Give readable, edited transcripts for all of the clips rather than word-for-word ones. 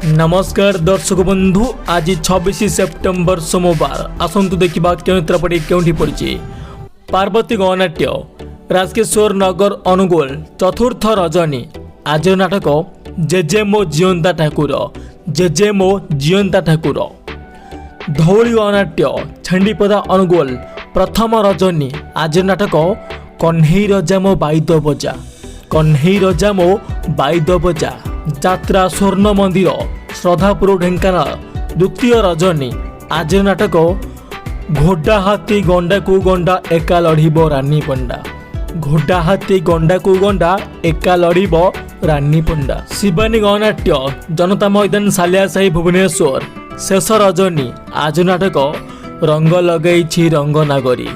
ନମସ୍କାର ଦର୍ଶକ ବନ୍ଧୁ, ଆଜି 26 ସେପ୍ଟେମ୍ବର ସୋମବାର। ଆସନ୍ତୁ ଦେଖିବା କେଉଁ ଚିତ୍ରପଟି କେଉଁଠି ପଡ଼ିଛି। ପାର୍ବତୀ ଗଣନାଟ୍ୟ, ରାଜକିଶୋର ନଗର, ଅନୁଗୁଳ, ଚତୁର୍ଥ ରଜନୀ। ଆଜିର ନାଟକ ଜେଜେ ମୋ ଜିଅନ୍ତା ଠାକୁର, ଜେଜେ ମୋ ଜିଅନ୍ତା ଠାକୁର। ଧଉଳି ଗଣନାଟ୍ୟ, ଛେଣ୍ଡିପଦା, ଅନୁଗୁଳ, ପ୍ରଥମ ରଜନୀ। ଆଜିର ନାଟକ କହ୍ନେଇ ରଜା ମୋ ବାଇଦ ବଜା, କହ୍ନେଇ ରଜା ମୋ ବାଇଦ ବଜା। ଯାତ୍ରା ସ୍ୱର୍ଣ୍ଣ ମନ୍ଦିର, ଶ୍ରଦ୍ଧାପୁର, ଢେଙ୍କାନାଳ, ଦ୍ୱିତୀୟ ରଜନୀ। ଆଜିର ନାଟକ ଘୋଡ଼ା ହାତୀ ଗଣ୍ଡାକୁ ଗଣ୍ଡା ଏକା ଲଢ଼ିବ ରାନୀ ପଣ୍ଡା, ଘୋଡ଼ା ହାତୀ ଗଣ୍ଡାକୁ ଗଣ୍ଡା ଏକା ଲଢ଼ିବ ରାନୀ ପଣ୍ଡା। ଶିବାନୀ ଗଣନାଟ୍ୟ, ଜନତା ମଇଦାନ, ସାଲିଆସାହି, ଭୁବନେଶ୍ୱର, ଶେଷ ରଜନୀ। ଆଜି ନାଟକ ରଙ୍ଗ ଲଗେଇଛି ରଙ୍ଗ ନାଗରୀ,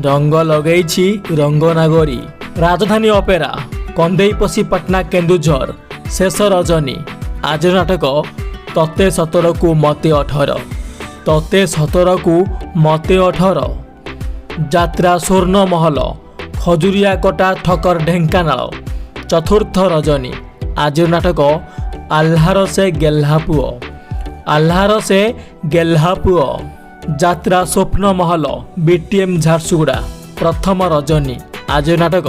ରଙ୍ଗ ଲଗେଇଛି ରଙ୍ଗ ନାଗରୀ। ରାଜଧାନୀ ଅପେରା, କନ୍ଦେଇପଶି ପାଟନା, କେନ୍ଦୁଝର, ଶେଷ ରଜନୀ। ଆଜିର ନାଟକ ତତେ 17କୁ ମତେ 18, ତତେ 17କୁ ମତେ 18। ଯାତ୍ରା ସ୍ୱର୍ଣ୍ଣ ମହଲ, ଖଜୁରିଆକଟା ଠକର, ଢେଙ୍କାନାଳ, ଚତୁର୍ଥ ରଜନୀ। ଆଜିର ନାଟକ ଆହ୍ଲାର ସେ ଗେହ୍ଲା ପୁଅ, ଆହ୍ଲାର ସେ ଗେହ୍ଲା ପୁଅ। ଯାତ୍ରା ସ୍ୱପ୍ନ ମହଲ, ବିଟିଏମ୍, ଝାରସୁଗୁଡ଼ା, ପ୍ରଥମ ରଜନୀ। ଆଜିର ନାଟକ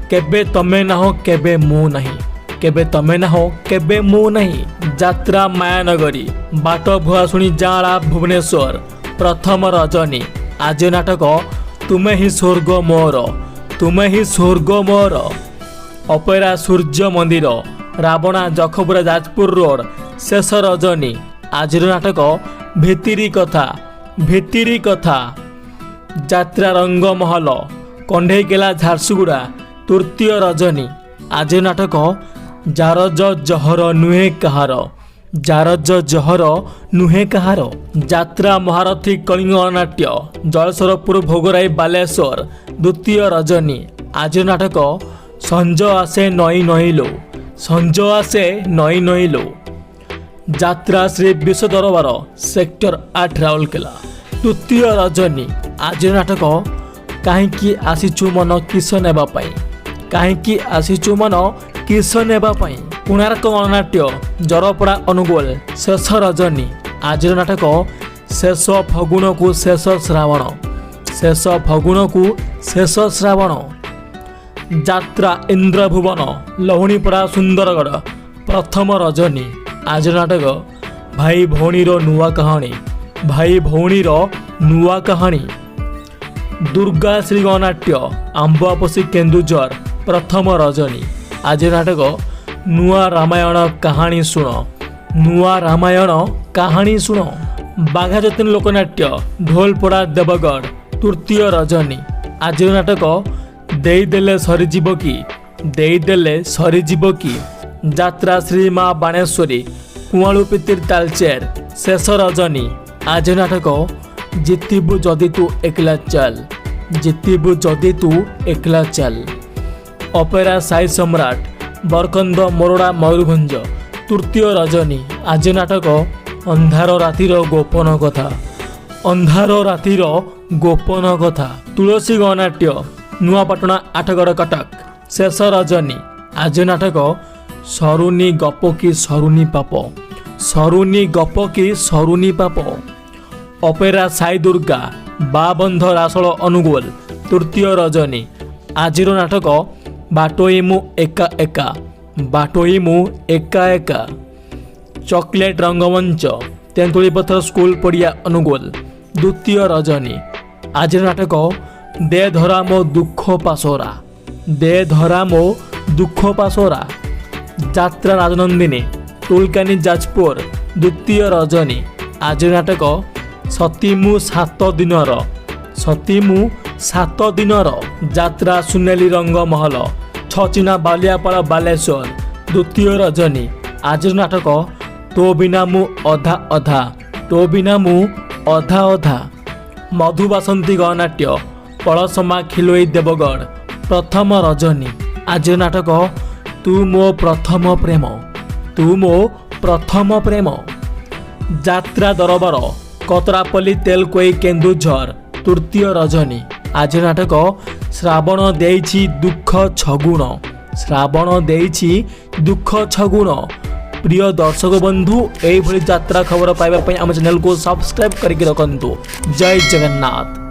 କେବେ ତମେ ନାହଁ କେବେ ମୁଁ ନାହିଁ, କେବେ ତମେ ନାହଁ କେବେ ମୁଁ ନାହିଁ। ଯାତ୍ରା ମାୟାନଗରୀ, ବାଟ ଭୁଆଶୁଣି, ଜାଁଳା, ଭୁବନେଶ୍ୱର, ପ୍ରଥମ ରଜନୀ। ଆଜିର ନାଟକ ତୁମେ ହିଁ ସ୍ୱର୍ଗ ମୋର, ତୁମେ ହିଁ ସ୍ୱର୍ଗ ମୋର। ଅପେରା ସୂର୍ଯ୍ୟ ମନ୍ଦିର, ରାବଣା, ଯଖପୁରା, ଯାଜପୁର ରୋଡ଼, ଶେଷ ରଜନୀ। ଆଜିର ନାଟକ ଭିତିରି କଥା, ଭିତିରି କଥା। ଯାତ୍ରା ରଙ୍ଗମହଲ, କଣ୍ଢେଇକେଲା, ଝାରସୁଗୁଡ଼ା, ତୃତୀୟ ରଜନୀ। ଆଜିର ନାଟକ ଜାରଜ ଜହର ନୁହେଁ କାହାର, ଜାରଜ ଜହର ନୁହେଁ କାହାର। ଯାତ୍ରା ମହାରଥୀ କଳିଙ୍ଗ ନାଟ୍ୟ, ଜଳେଶ୍ୱରପୁର, ଭୋଗରାଇ, ବାଲେଶ୍ୱର, ଦ୍ୱିତୀୟ ରଜନୀ। ଆଜିର ନାଟକ ସଞ୍ଜ ଆସେ ନଈ ନଈଲୋ, ସଞ୍ଜ ଆସେ ନଈ ନଈଲୋ। ଯାତ୍ରା ଶ୍ରୀ ବିଶ୍ୱ ଦରବାର, ସେକ୍ଟର 8, ରାଉରକେଲା, ତୃତୀୟ ରଜନୀ। ଆଜିର ନାଟକ କାହିଁକି ଆସିଛୁ ମନ କିସ ନେବା ପାଇଁ, କାହିଁକି ଆସିଛୁ ମନ କିସ ନେବା ପାଇଁ। କୋଣାର୍କ ଗଣନାଟ୍ୟ, ଜରପଡ଼ା, ଅନୁଗୁଳ, ଶେଷ ରଜନୀ। ଆଜିର ନାଟକ ଶେଷ ଫଗୁଣକୁ ଶେଷ ଶ୍ରାବଣ, ଶେଷ ଫଗୁଣକୁ ଶେଷ ଶ୍ରାବଣ। ଯାତ୍ରା ଇନ୍ଦ୍ରଭୁବନ, ଲହୁଣୀପଡ଼ା, ସୁନ୍ଦରଗଡ଼, ପ୍ରଥମ ରଜନୀ। ଆଜିର ନାଟକ ଭାଇ ଭଉଣୀର ନୂଆ କାହାଣୀ, ଭାଇ ଭଉଣୀର ନୂଆ କାହାଣୀ। ଦୁର୍ଗା ଶ୍ରୀ ଗଣନାଟ୍ୟ, ଆମ୍ବପଶି, କେନ୍ଦୁଝର, ପ୍ରଥମ ରଜନୀ। ଆଜିର ନାଟକ ନୂଆ ରାମାୟଣ କାହାଣୀ ଶୁଣ, ନୂଆ ରାମାୟଣ କାହାଣୀ ଶୁଣ। ବାଘା ଯତୀନ ଲୋକନାଟ୍ୟ, ଢୋଲପଡ଼ା, ଦେବଗଡ଼, ତୃତୀୟ ରଜନୀ। ଆଜିର ନାଟକ ଦେଇଦେଲେ ସରିଯିବ କି, ଦେଇଦେଲେ ସରିଯିବ କି। ଯାତ୍ରା ଶ୍ରୀ ମା ବାଣେଶ୍ୱରୀ, କୁଆଳୁ ପିତିର, ତାଲଚେର, ଶେଷ ରଜନୀ। ଆଜିର ନାଟକ ଜିତିବୁ ଯଦି ତୁ ଏକଲା ଚାଲ, ଜିତିବୁ ଯଦି ତୁ ଏକଲା ଚାଲ। ଅପେରା ସାଇ ସମ୍ରାଟ, ବରକନ୍ଦ, ମୋରଡ଼ା, ମୟୂରଭଞ୍ଜ, ତୃତୀୟ ରଜନୀ। ଆଜି ନାଟକ ଅନ୍ଧାର ରାତିର ଗୋପନ କଥା, ଅନ୍ଧାର ରାତିର ଗୋପନ କଥା। ତୁଳସୀ ଗଣନାଟ୍ୟ, ନୂଆପାଟଣା, ଆଠଗଡ଼, କଟକ, ଶେଷ ରଜନୀ। ଆଜି ନାଟକ ସରୁନି ଗପ କି ସରୁନି ପାପ, ସରୁନି ଗପ କି ସରୁନି ପାପ। ଅପେରା ସାଇ ଦୁର୍ଗା, ବାବନ୍ଧ, ରାସୋଳ, ଅନୁଗୁଳ, ତୃତୀୟ ରଜନୀ। ଆଜିର ନାଟକ ବାଟୋଇ ମୁଁ ଏକା ଏକା, ବାଟୋଇ ମୁଁ ଏକା ଏକା। ଚକୋଲେଟ୍ ରଙ୍ଗମଞ୍ଚ, ତେନ୍ତୁଳିପଥର ସ୍କୁଲ ପଡ଼ିଆ, ଅନୁଗୁଳ, ଦ୍ୱିତୀୟ ରଜନୀ। ଆଜିର ନାଟକ ଦେ ଧରା ମୋ ଦୁଃଖ ପାସୋରା, ଦେ ଧରା ମୋ ଦୁଃଖ ପାସୋରା। ଯାତ୍ରା ରାଜନନ୍ଦିନୀ, ଟୁଲକାନି, ଯାଜପୁର, ଦ୍ୱିତୀୟ ରଜନୀ। ଆଜିର ନାଟକ ସତୀ ମୁଁ 7 ଦିନର, ସତୀ ମୁଁ 7 ଦିନର। ଯାତ୍ରା ସୁନେଲି ରଙ୍ଗ ମହଲ, ଛଚିନା, ବାଲିଆପାଳ, ବାଲେଶ୍ୱର, ଦ୍ୱିତୀୟ ରଜନୀ। ଆଜିର ନାଟକ ତୋ ବିନା ମୁଁ ଅଧା ଅଧା, ତୋ ବିନା ମୁଁ ଅଧା ଅଧା। ମଧୁବାସନ୍ତୀ ଗଣନାଟ୍ୟ, ପଳସମା, ଖିଲୋଇ, ଦେବଗଡ଼, ପ୍ରଥମ ରଜନୀ। ଆଜିର ନାଟକ ତୁ ମୋ ପ୍ରଥମ ପ୍ରେମ, ତୁ ମୋ ପ୍ରଥମ ପ୍ରେମ। ଯାତ୍ରା ଦରବାର, କତରାପଲ୍ଲୀ, ତେଲକୋଇ, କେନ୍ଦୁଝର, ତୃତୀୟ ରଜନୀ। ଆଜିର ନାଟକ ଶ୍ରାବଣ ଦେଇଛି ଦୁଃଖ ଛଗୁଣ, ଶ୍ରାବଣ ଦେଇଛି ଦୁଃଖ ଛଗୁଣ। ପ୍ରିୟ ଦର୍ଶକ ବନ୍ଧୁ, ଏଇଭଳି ଯାତ୍ରା ଖବର ପାଇବା ପାଇଁ ଆମ ଚ୍ୟାନେଲକୁ ସବସ୍କ୍ରାଇବ୍ କରିକି ରଖନ୍ତୁ। ଜୟ ଜଗନ୍ନାଥ।